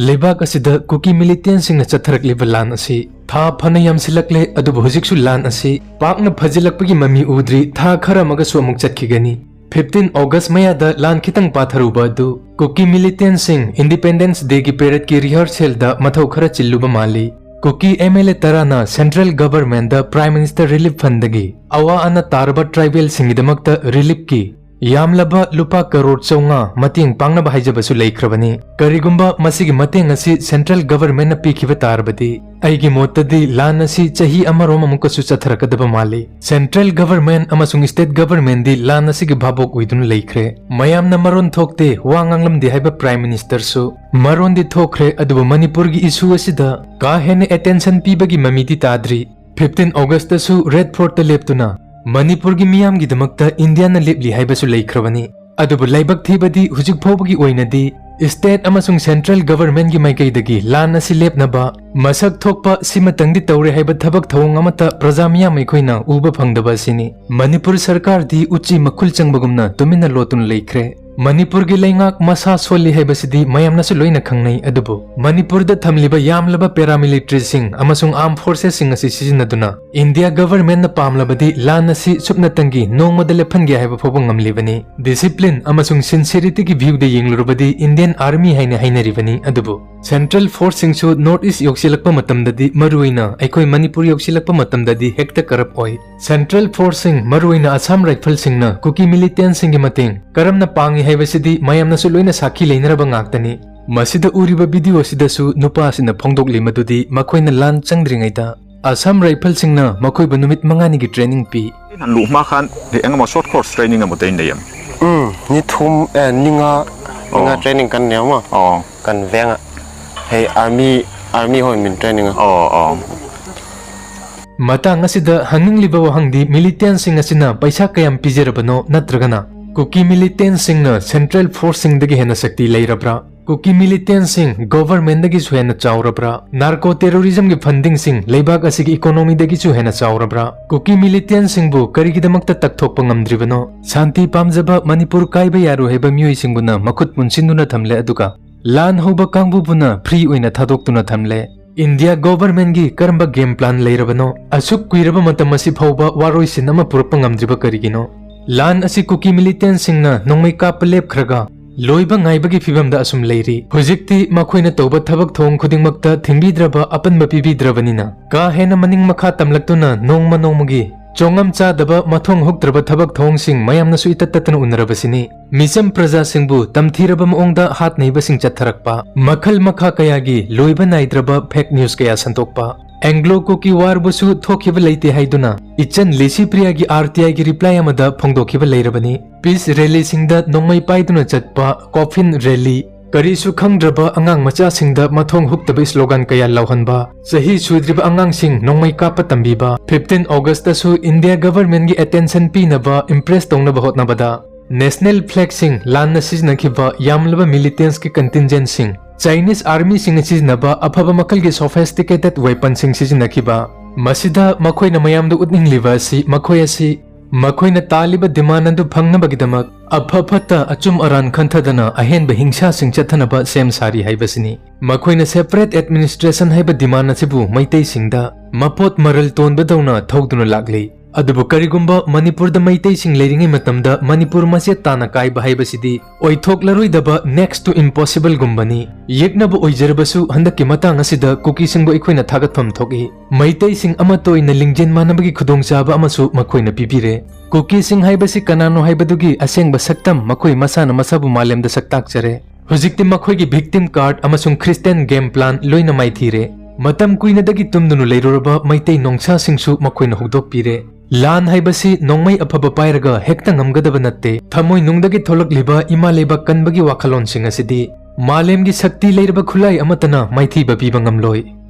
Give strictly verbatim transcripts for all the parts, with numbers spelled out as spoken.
ꯂꯩꯕꯥꯛ ꯑꯁꯤꯗ ꯀꯨꯀꯤ ꯃꯤꯂꯤꯇꯦꯟꯁꯤꯡꯅ ꯆꯠꯊꯔꯛꯂꯤꯕ ꯂꯥꯟ ꯑꯁꯤ ꯊꯥ ꯐꯅ ꯌꯥꯝꯁꯤꯜꯂꯛꯂꯦ, ꯑꯗꯨꯕꯨ ꯍꯧꯖꯤꯛꯁꯨ ꯂꯥꯟ ꯑꯁꯤ ꯄꯥꯛꯅ ꯐꯖꯤꯜꯂꯛꯄꯒꯤ ꯃꯃꯤ ꯎꯗ꯭ꯔꯤ꯫ ꯊꯥ ꯈꯔ ꯑꯃꯒꯁꯨ ꯑꯃꯨꯛ ꯆꯠꯈꯤꯒꯅꯤ꯫ Fifteen August ꯃꯌꯥꯗ ꯂꯥꯟ ꯈꯤꯇꯪ ꯄꯥꯊꯔꯨꯕ ꯑꯗꯨ ꯀꯨꯀꯤ ꯃꯤꯂꯤꯇꯦꯟꯁꯤꯡ Independence Day ꯒꯤ parade ꯀꯤ rehearsal ꯗ ꯃꯊꯧ ꯈꯔ ꯆꯤꯜꯂꯨꯕ ꯃꯥꯜꯂꯤ꯫ ꯀꯨꯀꯤ M L A ꯇꯔꯥꯅ central government the Prime Minister Relief Fund ꯗꯒꯤ ꯑꯋꯥ ꯑꯅꯥ ꯇꯥꯔꯕ tribal ꯁꯤꯡꯒꯤꯗꯃꯛꯇ relief ꯀꯤ ꯌꯥꯝꯂꯕ ꯂꯨꯄꯥ ꯀꯔꯣꯔ ꯆꯥꯝꯃꯉꯥ ꯃꯇꯦꯡ ꯄꯥꯡꯅꯕ ꯍꯥꯏꯖꯕꯁꯨ ꯂꯩꯈ꯭ꯔꯕꯅꯤ꯫ ꯀꯔꯤꯒꯨꯝꯕ ꯃꯁꯤꯒꯤ ꯃꯇꯦꯡ ꯑꯁꯤ central government ꯅ ꯄꯤꯈꯤꯕ ꯇꯥꯔꯕꯗꯤ, ꯑꯩꯒꯤ ꯃꯣꯠꯇꯗꯤ ꯂꯥꯟ ꯑꯁꯤ ꯆꯍꯤ ꯑꯃꯔꯣꯝ ꯑꯃꯨꯛꯀꯁꯨ ꯆꯠꯊꯔꯛꯀꯗꯕ ꯃꯥꯜꯂꯤ꯫ Central government ꯑꯃꯁꯨꯡ state government ꯗꯤ ꯂꯥꯟ ꯑꯁꯤꯒꯤ ꯚꯥꯕꯣꯛ ꯑꯣꯏꯗꯨꯅ ꯂꯩꯈ꯭ꯔꯦ꯫ ꯃꯌꯥꯝꯅ ꯃꯔꯣꯟ ꯊꯣꯛꯇꯦ, ꯋꯥ ꯉꯥꯡꯂꯝꯗꯦ ꯍꯥꯏꯕ Prime Minister ꯁꯨ ꯃꯔꯣꯟꯗꯤ ꯊꯣꯛꯈ꯭ꯔꯦ, ꯑꯗꯨꯕꯨ ꯃꯅꯤꯄꯨꯔꯒꯤ issue ꯑꯁꯤꯗ ꯀꯥ ꯍꯦꯟꯅ attention ꯄꯤꯕꯒꯤ ꯃꯃꯤꯗꯤ ꯇꯥꯗ꯭ꯔꯤ꯫ Fifteen August ꯇꯁꯨ Red Fort ꯇ ꯂꯦꯞꯇꯨꯅ ꯃꯅꯤꯄꯨꯔꯒꯤ ꯃꯤꯌꯥꯝꯒꯤꯗꯃꯛꯇ ꯏꯟꯗꯤꯌꯥꯅ ꯂꯦꯞꯂꯤ ꯍꯥꯏꯕꯁꯨ ꯂꯩꯈ꯭ꯔꯕꯅꯤ꯫ ꯑꯗꯨꯕꯨ ꯂꯥꯏꯕꯛ ꯊꯤꯕꯗꯤ ꯍꯧꯖꯤꯛ ꯐꯥꯎꯕꯒꯤ ꯑꯣꯏꯅꯗꯤ state ꯑꯃꯁꯨꯡ central government ꯀꯤ ꯃꯥꯏꯀꯩꯗꯒꯤ ꯂꯥꯟ ꯑꯁꯤ ꯂꯦꯞꯅꯕ ꯃꯁꯛ ꯊꯣꯛꯄ ꯁꯤꯃꯇꯪꯗꯤ ꯇꯧꯔꯦ ꯍꯥꯏꯕ ꯊꯕꯛ ꯊꯧꯑꯣꯡ ꯑꯃꯠꯇ ꯄ꯭ꯔꯖꯥ ꯃꯤꯌꯥꯝ ꯑꯩꯈꯣꯏꯅ ꯎꯕ ꯐꯪꯗꯕ ꯑꯁꯤꯅꯤ꯫ ꯃꯅꯤꯄꯨꯔ ꯁꯔꯀꯥꯔꯗꯤ ꯎꯆꯤ ꯃꯈꯨꯜ ꯆꯪꯕꯒꯨꯝꯅ ꯇꯨꯃꯤꯟꯅ ꯂꯣꯠꯇꯨꯅ ꯂꯩꯈ꯭ꯔꯦ꯫ ꯃꯅꯤꯄꯨꯔꯒꯤ ꯂꯩꯉꯥꯛ ꯃꯁꯥ ꯁꯣꯜꯂꯤ ꯍꯥꯏꯕꯁꯤꯗꯤ ꯃꯌꯥꯝꯅꯁꯨ ꯂꯣꯏꯅ ꯈꯪꯅꯩ, ꯑꯗꯨꯕꯨ ꯃꯅꯤꯄꯨꯔꯗ ꯊꯝꯂꯤꯕ ꯌꯥꯝꯂꯕ paramilitary ꯁꯤꯡ ꯑꯃꯁꯨꯡ armed forces ꯁꯤꯡ ꯑꯁꯤ ꯁꯤꯖꯤꯟꯅꯗꯨꯅ ꯏꯟꯗꯤꯌꯥ government ꯅ ꯄꯥꯝꯂꯕꯗꯤ ꯂꯥꯟ ꯑꯁꯤ ꯁꯨꯞꯅꯇꯪꯒꯤ ꯅꯣꯡꯃꯗ ꯂꯦꯞꯍꯟꯒꯦ ꯍꯥꯏꯕ ꯐꯥꯎꯕ ꯉꯝꯂꯤꯕꯅꯤ꯫ Discipline ꯑꯃꯁꯨꯡ sincerity ꯒꯤ view ꯗ ꯌꯦꯡꯂꯨꯔꯕꯗꯤ Indian Army ꯍꯥꯏꯅ ꯍꯥꯏꯅꯔꯤꯕꯅꯤ, ꯑꯗꯨꯕꯨ central force ꯁꯤꯡꯁꯨ North East ꯌꯧꯁꯤꯜꯂꯛꯄ ꯃꯇꯝꯗꯗꯤ, ꯃꯔꯨꯑꯣꯏꯅ ꯑꯩꯈꯣꯏ ꯃꯅꯤꯄꯨꯔ ꯌꯧꯁꯤꯜꯂꯛꯄ ꯃꯇꯝꯗꯗꯤ ꯍꯦꯛꯇ corrupt ꯑꯣꯏ꯫ Central force ꯁꯤꯡ, ꯃꯔꯨꯑꯣꯏꯅ Assam Rifles ꯁꯤꯡꯅ ꯀꯨꯀꯤ militant ꯁꯤꯡꯒꯤ ꯃꯇꯦꯡ ꯀꯔꯝꯅ ꯄꯥꯡꯏ ꯍꯥꯏꯕꯁꯤꯗꯤ ꯃꯌꯥꯝꯅꯁꯨ ꯂꯣꯏꯅ ꯁꯥꯈꯤ ꯂꯩꯅꯔꯕ ꯉꯥꯛꯇꯅꯤ꯫ ꯃꯁꯤꯗ ꯎꯔꯤꯕ video ꯑꯁꯤꯗꯁꯨ ꯅꯨꯄꯥ ꯑꯁꯤꯅ ꯐꯣꯡꯗꯣꯛꯂꯤ ꯃꯗꯨꯗꯤ ꯃꯈꯣꯏꯅ ꯂꯥꯟ ꯆꯪꯗ꯭ꯔꯤꯉꯩꯗ Assam Rifles ꯁꯤꯡꯅ ꯃꯈꯣꯏꯕꯨ ꯅꯨꯃꯤꯠ ꯃꯉꯥꯅꯤꯒꯤ training P. Nan luh hma khan, hei engemaw short course training emaw te in nei em? Um, ni thum, eh, ni nga, ni nga Oh. training kan nei maw. Oh. Kan veng a. Hei army, army hon min training a. Oh, oh. ꯃꯇꯥꯡ ꯑꯁꯤꯗ ꯍꯪꯅꯤꯡꯂꯤꯕ ꯋꯥꯍꯪꯗꯤ, militant ꯁꯤꯡ ꯑꯁꯤꯅ ꯄꯩꯁꯥ ꯀꯌꯥꯝ ꯄꯤꯖꯔꯕꯅꯣ, ꯅꯠꯇ꯭ꯔꯒꯅ ꯀꯨꯀꯤ militant ꯁꯤꯡꯅ central force ꯁꯤꯡꯗꯒꯤ ꯍꯦꯟꯅ ꯁꯛꯇꯤ ꯂꯩꯔꯕ꯭ꯔꯥ? ꯀꯨꯀꯤ militant ꯁꯤꯡ government ꯗꯒꯤꯁꯨ ꯍꯦꯟꯅ ꯆꯥꯎꯔꯕ꯭ꯔꯥ? Narco terrorism ꯒꯤ funding ꯁꯤꯡ ꯂꯩꯕꯥꯛ ꯑꯁꯤꯒꯤ economy ꯗꯒꯤꯁꯨ ꯍꯦꯟꯅ ꯆꯥꯎꯔꯕ꯭ꯔꯥ? ꯀꯨꯀꯤ militant ꯁꯤꯡꯕꯨ ꯀꯔꯤꯒꯤꯗꯃꯛꯇ ꯇꯛꯊꯣꯛꯄ ꯉꯝꯗ꯭ꯔꯤꯕꯅꯣ? ꯁꯥꯟꯇꯤ ꯄꯥꯝꯖꯕ, ꯃꯅꯤꯄꯨꯔ ꯀꯥꯏꯕ ꯌꯥꯔꯣꯏ ꯍꯥꯏꯕ ꯃꯤꯑꯣꯏꯁꯤꯡꯕꯨꯅ ꯃꯈꯨꯠ ꯄꯨꯟꯁꯤꯟꯗꯨꯅ ꯊꯝꯂꯦ, ꯑꯗꯨꯒ ꯂꯥꯟ ꯍꯧꯕ ꯀꯥꯡꯕꯨꯕꯨꯅ free ꯑꯣꯏꯅ ꯊꯥꯗꯣꯛꯇꯨꯅ ꯊꯝꯂꯦ꯫ ꯏꯟꯗꯤꯌꯥ governmentꯀꯤ ꯀꯔꯝꯕ game plan ꯂꯩꯔꯕꯅꯣ? ꯑꯁꯨꯛ ꯀꯨꯏꯔꯕ ꯃꯇꯝ ꯑꯁꯤ ꯐꯥꯎꯕ ꯋꯥꯔꯣꯏꯁꯤꯟ ꯑꯃ ꯄꯨꯔꯛꯄ ꯉꯝꯗ꯭ꯔꯤꯕ ꯀꯔꯤꯒꯤꯅꯣ? ꯂꯥꯟ ꯑꯁꯤ ꯀꯨꯀꯤ militantꯁꯤꯡꯅ ꯅꯣꯡꯃꯩ ꯀꯥꯞꯄ ꯂꯦꯞꯈ꯭ꯔꯒ ꯂꯣꯏꯕ ꯉꯥꯏꯕꯒꯤ ꯐꯤꯚꯝꯗ ꯑꯁꯨꯝ ꯂꯩꯔꯤ꯫ ꯍꯧꯖꯤꯛꯇꯤ ꯃꯈꯣꯏꯅ ꯇꯧꯕ ꯊꯕꯛ ꯊꯧꯑꯣꯡ ꯈꯨꯗꯤꯡꯃꯛꯇ ꯊꯤꯡꯕꯤꯗ꯭ꯔꯕ, ꯑꯄꯟꯕ ꯄꯤꯕꯤꯗ꯭ꯔꯕꯅꯤꯅ, ꯀꯥ ꯍꯦꯟꯅ ꯃꯅꯤꯡ ꯃꯈꯥ ꯇꯝꯂꯛꯇꯨꯅ ꯅꯣꯡꯃ ꯅꯣꯡꯃꯒꯤ ꯆꯣꯡꯉꯝ ꯆꯥꯗꯕ, ꯃꯊꯣꯡ ꯍꯨꯛꯇ꯭ꯔꯕ ꯊꯕꯛ ꯊꯧꯑꯣꯡꯁꯤꯡ ꯃꯌꯥꯝꯅꯁꯨ ꯏꯇꯠ ꯇꯠꯇꯅ ꯎꯅꯔꯕꯁꯤꯅꯤ꯫ ꯃꯤꯆꯝ ꯄ꯭ꯔꯖꯥꯁꯤꯡꯕꯨ ꯇꯝꯊꯤꯔꯕ ꯃꯑꯣꯡꯗ ꯍꯥꯠ ꯅꯩꯕꯁꯤꯡ ꯆꯠꯊꯔꯛꯄ, ꯃꯈꯜ ꯃꯈꯥ ꯀꯌꯥꯒꯤ ꯂꯣꯏꯕ ꯅꯥꯏꯗ꯭ꯔꯕ fake news ꯀꯌꯥ ꯁꯟꯗꯣꯛꯄ, Anglo Kuki Warꯕꯨꯁꯨ ꯊꯣꯛꯈꯤꯕ ꯂꯩꯇꯦ ꯍꯥꯏꯗꯨꯅ ꯏꯆꯟ ꯂꯤꯁꯤ ꯄ꯭ꯔꯤꯌꯥꯒꯤ RTIꯒꯤ reply ꯑꯃꯗ ꯐꯣꯡꯗꯣꯛꯈꯤꯕ ꯂꯩꯔꯕꯅꯤ꯫ Peace rallyꯁꯤꯡꯗ ꯅꯣꯡꯃꯩ ꯄꯥꯏꯗꯨꯅ ꯆꯠꯄ, coffin rally, ꯀꯔꯤꯁꯨ ꯈꯪꯗ꯭ꯔꯕ ꯑꯉꯥꯡ ꯃꯆꯥꯁꯤꯡꯗ ꯃꯊꯣꯡ ꯍꯨꯛꯇꯕ slogan ꯀꯌꯥ ꯂꯥꯎꯍꯟꯕ, ꯆꯍꯤ ꯁꯨꯗ꯭ꯔꯤꯕ ꯑꯉꯥꯡꯁꯤꯡ ꯅꯣꯡꯃꯩ ꯀꯥꯞꯄ ꯇꯝꯕꯤꯕ, fifteen Augustꯇꯁꯨ ꯏꯟꯗꯤꯌꯥ governmentꯒꯤ attention ꯄꯤꯅꯕ, impress ꯇꯧꯅꯕ ꯍꯣꯠꯅꯕꯗ national flagꯁꯤꯡ ꯂꯥꯟꯅ ꯁꯤꯖꯤꯟꯅꯈꯤꯕ ꯌꯥꯝꯂꯕ militantꯀꯤ contingentꯁꯤꯡ, Chinese armyꯁꯤꯡꯅ ꯁꯤꯖꯤꯟꯅꯕ ꯑꯐꯕ ꯃꯈꯜꯒꯤ sophisticated weaponꯁꯤꯡ ꯁꯤꯖꯤꯟꯅꯈꯤꯕ, ꯃꯁꯤꯗ ꯃꯈꯣꯏꯅ ꯃꯌꯥꯝꯗ ꯎꯠꯅꯤꯡꯂꯤꯕ ꯑꯁꯤ ꯃꯈꯣꯏ ꯑꯁꯤ ꯃꯈꯣꯏꯅ ꯇꯥꯜꯂꯤꯕ demand ꯑꯗꯨ ꯐꯪꯅꯕꯒꯤꯗꯃꯛ ꯑꯐ ꯐꯠꯇ ꯑꯆꯨꯝ ꯑꯔꯥꯟ ꯈꯟꯊꯗꯅ ꯑꯍꯦꯟꯕ ꯍꯤꯡꯁꯥꯁꯤꯡ ꯆꯠꯊꯅꯕ ꯁꯦꯝ ꯁꯥꯔꯤ ꯍꯥꯏꯕꯁꯤꯅꯤ꯫ ꯃꯈꯣꯏꯅ separate administration ꯍꯥꯏꯕ demand ꯑꯁꯤꯕꯨ ꯃꯩꯇꯩꯁꯤꯡꯗ ꯃꯄꯣꯠ ꯃꯔꯜ ꯇꯣꯟꯕꯗꯧꯅ ꯊꯧꯗꯨꯅ ꯂꯥꯛꯂꯤ꯫ ꯑꯗꯨꯕꯨ ꯀꯔꯤꯒꯨꯝꯕ ꯃꯅꯤꯄꯨꯔꯗ ꯃꯩꯇꯩꯁꯤꯡ ꯂꯩꯔꯤꯉꯩ ꯃꯇꯝꯗ ꯃꯅꯤꯄꯨꯔ ꯃꯆꯦꯠ ꯇꯥꯅ ꯀꯥꯏꯕ ꯍꯥꯏꯕꯁꯤꯗꯤ ꯑꯣꯏꯊꯣꯛꯂꯔꯣꯏꯗꯕ next to impossibleꯒꯨꯝꯕꯅꯤ꯫ ꯌꯦꯛꯅꯕ ꯑꯣꯏꯖꯔꯕꯁꯨ ꯍꯟꯗꯛꯀꯤ ꯃꯇꯥꯡ ꯑꯁꯤꯗ ꯀꯨꯀꯤꯁꯤꯡꯕꯨ ꯑꯩꯈꯣꯏꯅ ꯊꯥꯒꯠꯐꯝ ꯊꯣꯛꯏ꯫ ꯃꯩꯇꯩꯁꯤꯡ ꯑꯃꯠꯇ ꯑꯣꯏꯅ ꯂꯤꯡꯖꯦꯜ ꯃꯥꯟꯅꯕꯒꯤ ꯈꯨꯗꯣꯡꯆꯥꯕ ꯑꯃꯁꯨ ꯃꯈꯣꯏꯅ ꯄꯤꯕꯤꯔꯦ꯫ ꯀꯨꯀꯤꯁꯤꯡ ꯍꯥꯏꯕꯁꯤ ꯀꯅꯥꯅꯣ ꯍꯥꯏꯕꯗꯨꯒꯤ ꯑꯁꯦꯡꯕ ꯁꯛꯇꯝ ꯃꯈꯣꯏ ꯃꯁꯥꯅ ꯃꯁꯥꯕꯨ ꯃꯥꯂꯦꯝꯗ ꯁꯛꯇꯥꯛꯆꯔꯦ꯫ ꯍꯧꯖꯤꯛꯇꯤ ꯃꯈꯣꯏꯒꯤ victim card ꯑꯃꯁꯨꯡ Christian game plan ꯂꯣꯏꯅ ꯃꯥꯏꯊꯤꯔꯦ꯫ ꯃꯇꯝ ꯀꯨꯏꯅꯗꯒꯤ ꯇꯨꯝꯗꯨꯅ ꯂꯩꯔꯨꯔꯕ ꯃꯩꯇꯩ ꯅꯣꯡꯁꯥꯁꯤꯡꯁꯨ ꯃꯈꯣꯏꯅ ꯍꯧꯗꯣꯛꯄꯤꯔꯦ꯫ ꯂꯥꯟ ꯍꯥꯏꯕꯁꯤ ꯅꯣꯡꯃꯩ ꯑꯐꯕ ꯄꯥꯏꯔꯒ ꯍꯦꯛꯇ ꯉꯝꯒꯗꯕ ꯅꯠꯇꯦ꯫ ꯊꯃꯣꯏꯅꯨꯡꯗꯒꯤ ꯊꯣꯛꯂꯛꯂꯤꯕ ꯏꯃꯥ ꯂꯩꯕꯥꯛ ꯀꯟꯕꯒꯤ ꯋꯥꯈꯜꯂꯣꯟꯁꯤꯡ ꯑꯁꯤꯗꯤ ꯃꯥꯂꯦꯝꯒꯤ ꯁꯛꯇꯤ ꯂꯩꯔꯕ ꯈꯨꯠꯂꯥꯏ ꯑꯃꯠꯇꯅ ꯃꯥꯏꯊꯤꯕ ꯄꯤꯕ ꯉꯝꯂꯣꯏ꯫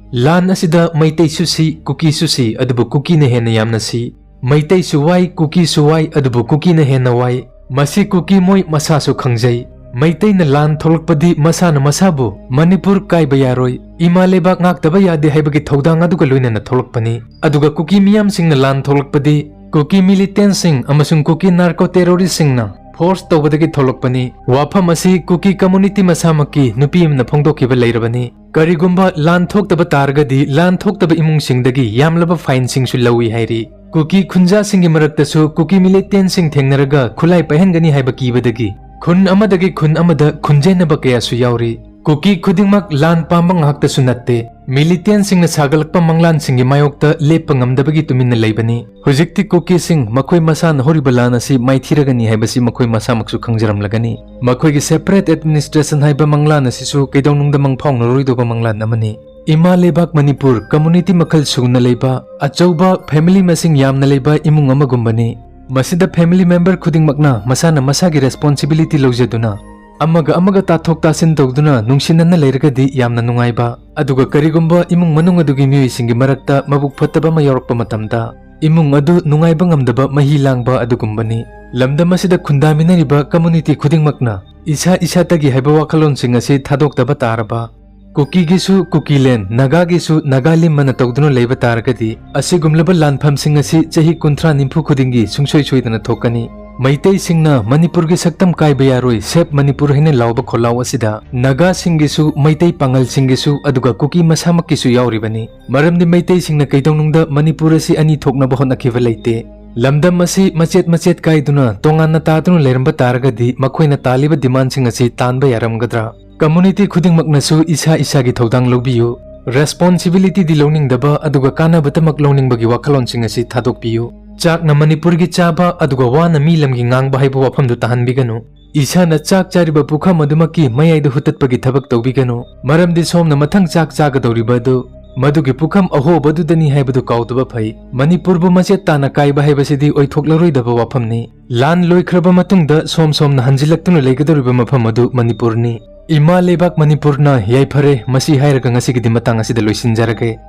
ꯂꯥꯟ ꯑꯁꯤꯗ ꯃꯩꯇꯩꯁꯨ ꯁꯤ, ꯀꯨꯀꯤꯁꯨ ꯁꯤ, ꯑꯗꯨꯕꯨ ꯀꯨꯀꯤꯅ ꯍꯦꯟꯅ ꯌꯥꯝꯅ ꯁꯤ꯫ ꯃꯩꯇꯩꯁꯨ ꯋꯥꯏ, ꯀꯨꯀꯤꯁꯨ ꯋꯥꯏ, ꯑꯗꯨꯕꯨ ꯀꯨꯀꯤꯅ ꯍꯦꯟꯅ ꯋꯥꯏ꯫ ꯃꯁꯤ ꯀꯨꯀꯤ ꯃꯣꯏ ꯃꯁꯥꯁꯨ ꯈꯪꯖꯩ꯫ ꯃꯩꯇꯩꯅ ꯂꯥꯟ ꯊꯣꯛꯂꯛꯄꯗꯤ ꯃꯁꯥꯅ ꯃꯁꯥꯕꯨ ꯃꯅꯤꯄꯨꯔ ꯀꯥꯏꯕ ꯌꯥꯔꯣꯏ, ꯏꯃꯥ ꯂꯩꯕꯥꯛ ꯉꯥꯛꯇꯕ ꯌꯥꯗꯦ ꯍꯥꯏꯕꯒꯤ ꯊꯧꯗꯥꯡ ꯑꯗꯨꯒ ꯂꯣꯏꯅꯅ ꯊꯣꯛꯂꯛꯄꯅꯤ꯫ ꯑꯗꯨꯒ ꯀꯨꯀꯤ ꯃꯤꯌꯥꯝꯁꯤꯡꯅ ꯂꯥꯟ ꯊꯣꯛꯂꯛꯄꯗꯤ ꯀꯨꯀꯤ militantꯁꯤꯡ ꯑꯃꯁꯨꯡ ꯀꯨꯀꯤ narco terroristꯁꯤꯡꯅ ꯐꯣꯔꯁ ꯇꯧꯕꯗꯒꯤ ꯊꯣꯛꯂꯛꯄꯅꯤ꯫ ꯋꯥꯐꯝ ꯑꯁꯤ ꯀꯨꯀꯤ ꯀꯝꯃ꯭ꯌꯨꯅꯤꯇꯤ ꯃꯁꯥꯃꯛꯀꯤ ꯅꯨꯄꯤ ꯑꯃꯅ ꯐꯣꯡꯗꯣꯛꯈꯤꯕ ꯂꯩꯔꯕꯅꯤ꯫ ꯀꯔꯤꯒꯨꯝꯕ ꯂꯥꯟ ꯊꯣꯛꯇꯕ ꯇꯥꯔꯒꯗꯤ ꯂꯥꯟ ꯊꯣꯛꯇꯕ ꯏꯃꯨꯡꯁꯤꯡꯗꯒꯤ ꯌꯥꯝꯂꯕ ꯐꯥꯏꯟꯁꯤꯡꯁꯨ ꯂꯧꯏ ꯍꯥꯏꯔꯤ꯫ ꯀꯨꯀꯤ ꯈꯨꯟꯖꯥꯁꯤꯡꯒꯤ ꯃꯔꯛꯇꯁꯨ ꯀꯨꯀꯤ ꯃꯤꯂꯤꯇꯦꯟꯁꯤꯡ ꯊꯦꯡꯅꯔꯒ ꯈꯨꯠꯂꯥꯏ ꯄꯥꯏꯍꯟꯒꯅꯤ ꯍꯥꯏꯕ ꯀꯤꯕꯗꯒꯤ ꯈꯨꯟ ꯑꯃꯗꯒꯤ ꯈꯨꯟ ꯑꯃꯗ ꯈꯨꯟꯖꯦꯟꯅꯕ ꯀꯌꯥꯁꯨ ꯌꯥꯎꯔꯤ꯫ ꯀꯨꯀꯤ ꯈꯨꯗꯤꯡꯃꯛ ꯂꯥꯟ ꯄꯥꯝꯕ ꯉꯥꯛꯇꯁꯨ ꯅꯠꯇꯦ꯫ ꯃꯤꯂꯤꯇꯦꯟꯁꯤꯡꯅ ꯁꯥꯒꯠꯂꯛꯄ ꯃꯪꯂꯥꯟꯁꯤꯡꯒꯤ ꯃꯥꯌꯣꯛꯇ ꯂꯦꯞꯄ ꯉꯝꯗꯕꯒꯤ ꯇꯨꯃꯤꯟꯅ ꯂꯩꯕꯅꯤ꯫ ꯍꯧꯖꯤꯛꯇꯤ ꯀꯨꯀꯤꯁꯤꯡ ꯃꯈꯣꯏ ꯃꯁꯥꯅ ꯍꯧꯔꯤꯕ ꯂꯥꯟ ꯑꯁꯤ ꯃꯥꯏꯊꯤꯔꯒꯅꯤ ꯍꯥꯏꯕꯁꯤ ꯃꯈꯣꯏ ꯃꯁꯥꯃꯛꯁꯨ ꯈꯪꯖꯔꯝꯂꯒꯅꯤ꯫ ꯃꯈꯣꯏꯒꯤ ꯁꯦꯄꯔꯦꯠ ꯑꯦꯗꯃꯤꯅꯤꯁꯇ꯭ꯔꯦꯁꯟ ꯍꯥꯏꯕ ꯃꯪꯂꯥꯟ ꯑꯁꯤꯁꯨ ꯀꯩꯗꯧꯅꯨꯡꯗ ꯃꯪꯐꯥꯎꯅꯔꯣꯏꯗꯧꯕ ꯃꯪꯂꯥꯟ ꯑꯃꯅꯤ꯫ ꯏꯃꯥ ꯂꯩꯕꯥꯛ ꯃꯅꯤꯄꯨꯔ ꯀꯝꯃ꯭ꯌꯨꯅꯤꯇꯤ ꯃꯈꯜ ꯁꯨꯅ ꯂꯩꯕ, ꯑꯆꯧꯕ ꯐꯦꯃꯤꯂꯤ ꯃꯁꯤꯡ ꯌꯥꯝꯅ ꯂꯩꯕ ꯏꯃꯨꯡ ꯑꯃꯒꯨꯝꯕꯅꯤ꯫ ꯃꯁꯤꯗ ꯐꯦꯃꯤꯂꯤ ꯃꯦꯝꯕꯔ ꯈꯨꯗꯤꯡꯃꯛꯅ ꯃꯁꯥꯅ ꯃꯁꯥꯒꯤ ꯔꯦꯁꯄꯣꯟꯁꯤꯕꯤꯂꯤꯇꯤ ꯂꯧꯖꯗꯨꯅ ꯑꯃꯒ ꯑꯃꯒ ꯇꯥꯊꯣꯛ ꯇꯥꯁꯤꯟ ꯇꯧꯗꯨꯅ ꯅꯨꯡꯁꯤꯅꯅ ꯂꯩꯔꯒꯗꯤ ꯌꯥꯝꯅ ꯅꯨꯡꯉꯥꯏꯕ, ꯑꯗꯨꯒ ꯀꯔꯤꯒꯨꯝꯕ ꯏꯃꯨꯡ ꯃꯅꯨꯡ ꯑꯗꯨꯒꯤ ꯃꯤꯑꯣꯏꯁꯤꯡꯒꯤ ꯃꯔꯛꯇ ꯃꯕꯨꯛ ꯐꯠꯇꯕ ꯑꯃ ꯌꯥꯎꯔꯛꯄ ꯃꯇꯝꯗ ꯏꯃꯨꯡ ꯑꯗꯨ ꯅꯨꯡꯉꯥꯏꯕ ꯉꯝꯗꯕ ꯃꯍꯤ ꯂꯥꯡꯕ ꯑꯗꯨꯒꯨꯝꯕꯅꯤ꯫ ꯂꯝꯗꯝ ꯑꯁꯤꯗ ꯈꯨꯟꯗꯥꯃꯤꯟꯅꯔꯤꯕ ꯀꯝꯃ꯭ꯌꯨꯅꯤꯇꯤ ꯈꯨꯗꯤꯡꯃꯛꯅ ꯏꯁꯥ ꯏꯁꯥꯇꯒꯤ ꯍꯥꯏꯕ ꯋꯥꯈꯜꯂꯣꯟꯁꯤꯡ ꯑꯁꯤ ꯊꯥꯗꯣꯛꯇꯕ ꯇꯥꯔꯕ, ꯀꯨꯀꯤꯒꯤꯁꯨ ꯀꯨꯀꯤꯂꯦꯟ, ꯅꯥꯒꯥꯒꯤꯁꯨ ꯅꯥꯒꯥꯂꯤꯝ ꯑꯅ ꯇꯧꯗꯨꯅ ꯂꯩꯕ ꯇꯥꯔꯒꯗꯤ ꯑꯁꯤꯒꯨꯝꯂꯕ ꯂꯥꯟꯐꯝꯁꯤꯡ ꯑꯁꯤ ꯆꯍꯤ ꯀꯨꯟꯊ꯭ꯔꯥ ꯅꯤꯐꯨ ꯈꯨꯗꯤꯡꯒꯤ ꯁꯨꯡꯁꯣꯏ ꯁꯣꯏꯗꯅ ꯊꯣꯛꯀꯅꯤ꯫ ꯃꯩꯇꯩꯁꯤꯡꯅ "ꯃꯅꯤꯄꯨꯔꯒꯤ ꯁꯛꯇꯝ ꯀꯥꯏꯕ ꯌꯥꯔꯣꯏ, ꯁꯦꯞ ꯃꯅꯤꯄꯨꯔ" ꯍꯥꯏꯅ ꯂꯥꯎꯕ ꯈꯣꯜꯂꯥꯎ ꯑꯁꯤꯗ ꯅꯥꯒꯥꯁꯤꯡꯒꯤꯁꯨ ꯃꯩꯇꯩ ꯄꯥꯉꯜꯁꯤꯡꯒꯤꯁꯨ ꯑꯗꯨꯒ ꯀꯨꯀꯤ ꯃꯁꯥꯃꯛꯀꯤꯁꯨ ꯌꯥꯎꯔꯤꯕꯅꯤ꯫ ꯃꯔꯝꯗꯤ ꯃꯩꯇꯩꯁꯤꯡꯅ ꯀꯩꯗꯧꯅꯨꯡꯗ ꯃꯅꯤꯄꯨꯔ ꯑꯁꯤ ꯑꯅꯤ ꯊꯣꯛꯅꯕ ꯍꯣꯠꯅꯈꯤꯕ ꯂꯩꯇꯦ꯫ ꯂꯝꯗꯝ ꯑꯁꯤ ꯃꯆꯦꯠ ꯃꯆꯦꯠ ꯀꯥꯏꯗꯨꯅ ꯇꯣꯉꯥꯟꯅ ꯇꯥꯗꯨꯅ ꯂꯩꯔꯝꯕ ꯇꯥꯔꯒꯗꯤ ꯃꯈꯣꯏꯅ ꯇꯥꯜꯂꯤꯕ ꯗꯤꯃꯥꯟꯁꯤꯡ ꯑꯁꯤ ꯇꯥꯟꯕ ꯌꯥꯔꯝꯒꯗ꯭ꯔꯥ? ꯀꯝꯃ꯭ꯌꯨꯅꯤꯇꯤ ꯈꯨꯗꯤꯡꯃꯛꯅꯁꯨ ꯏꯁꯥ ꯏꯁꯥꯒꯤ ꯊꯧꯗꯥꯡ ꯂꯧꯕꯤꯌꯨ꯫ ꯔꯦꯁꯄꯣꯟꯁꯤꯕꯤꯂꯤꯇꯤꯗꯤ ꯂꯧꯅꯤꯡꯗꯕ ꯑꯗꯨꯒ ꯀꯥꯟꯅꯕꯇꯃꯛ ꯂꯧꯅꯤꯡꯕꯒꯤ ꯋꯥꯈꯜꯂꯣꯟꯁꯤꯡ ꯑꯁꯤ ꯊꯥꯗꯣꯛꯄꯤꯌꯨ꯫ ꯆꯥꯛꯅ ꯃꯅꯤꯄꯨꯔꯒꯤ ꯆꯥꯕ ꯑꯗꯨꯒ ꯋꯥꯅ ꯃꯤ ꯂꯝꯒꯤ ꯉꯥꯡꯕ ꯍꯥꯏꯕ ꯋꯥꯐꯝꯗꯨ ꯇꯥꯍꯟꯕꯤꯒꯅꯨ꯫ ꯏꯁꯥꯅ ꯆꯥꯛ ꯆꯥꯔꯤꯕ ꯄꯨꯈꯝ ꯑꯗꯨꯃꯛꯀꯤ ꯃꯌꯥꯏꯗ ꯍꯨꯠꯇꯠꯄꯒꯤ ꯊꯕꯛ ꯇꯧꯕꯤꯒꯅꯨ, ꯃꯔꯝꯗꯤ ꯁꯣꯝꯅ ꯃꯊꯪ ꯆꯥꯛ ꯆꯥꯒꯗꯧꯔꯤꯕ ꯑꯗꯨ ꯃꯗꯨꯒꯤ ꯄꯨꯈꯝ ꯑꯍꯣꯕꯗꯨꯗꯅꯤ ꯍꯥꯏꯕꯗꯨ ꯀꯥꯎꯗꯕ ꯐꯩ꯫ ꯃꯅꯤꯄꯨꯔꯕꯨ ꯃꯆꯦꯠ ꯇꯥꯅ ꯀꯥꯏꯕ ꯍꯥꯏꯕꯁꯤꯗꯤ ꯑꯣꯏꯊꯣꯛꯂꯔꯣꯏꯗꯕ ꯋꯥꯐꯝꯅꯤ꯫ ꯂꯥꯟ ꯂꯣꯏꯈ꯭ꯔꯕ ꯃꯇꯨꯡꯗ ꯁꯣꯝ ꯁꯣꯝꯅ ꯍꯟꯖꯤꯜꯂꯛꯇꯨꯅ ꯂꯩꯒꯗꯧꯔꯤꯕ ꯃꯐꯝ ꯑꯗꯨ ꯃꯅꯤꯄꯨꯔꯅꯤ꯫ ꯏꯃꯥ ꯂꯩꯕꯥꯛ ꯃꯅꯤꯄꯨꯔꯅ ꯌꯥꯏꯐꯔꯦ꯫ ꯃꯁꯤ ꯍꯥꯏꯔꯒ ꯉꯁꯤꯒꯤꯗꯤ ꯃꯇꯥꯡ ꯑꯁꯤꯗ ꯂꯣꯏꯁꯤꯟꯖꯔꯒꯦ꯫